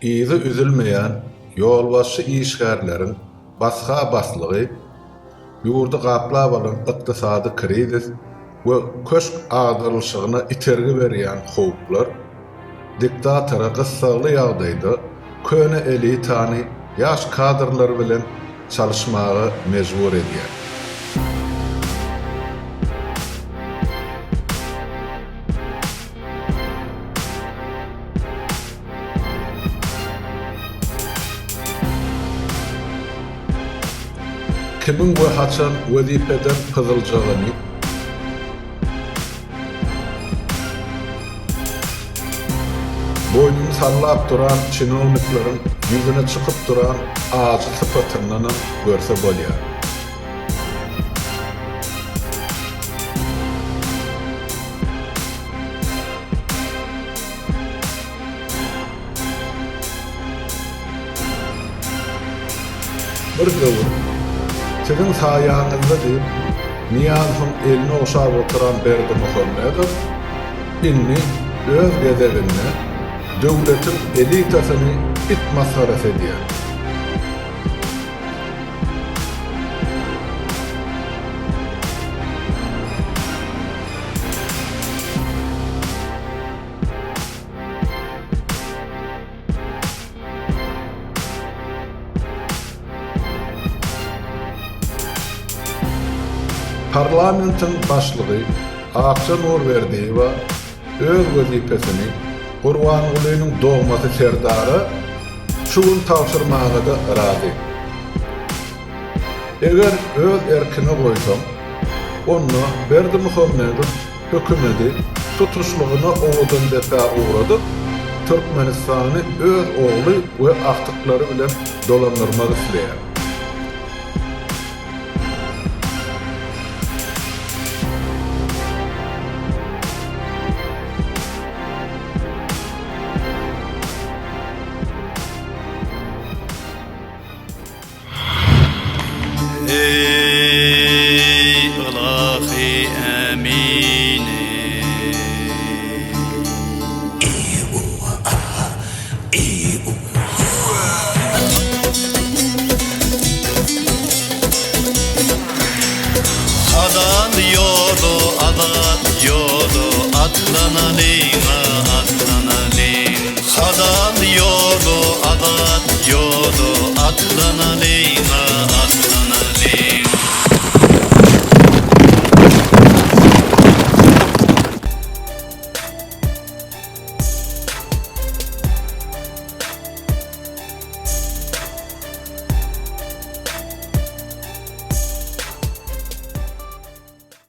Yzy üzülmeýän ýolbaşçy işgärleriň basga-baslygy, ýurdy gaplap alan ykdysady krizis we köşk agdarylyşygyna itergi berýän howplar diktatora gyssagly ýagdaýda köne elitany ýaş kadrlar bilen çalyşmaga mejbur edýär. Kimiň we haçan wezipeden pyzyljagyny, boýnuny sallap duran çinownikleriň ýüzüne çykyp duran ajy sypatyndanam görse bolýar. Bir döwür, Siziň saýaňyzda diýip, Nyýazowyň elini ogşap oturan Berdimuhamedow indi öz gezeginde döwletiň elitasyny it masgarasy edýär. Parlamentiň başlygy Akja Nurberdiýewa öz wezipesini Gurbangulynyň dogmasy Serdara şu gün tabşyrmaga-da razy. Eger öz erkine goýsaň, onda Berdimuhamedow hökümedi tutuşlygyna Owadandepä ugradyp, Türkmenistany öz ogly we agtyklary bilen dolandyrmak isleýär. Eý ylahy ämini. E u a e u.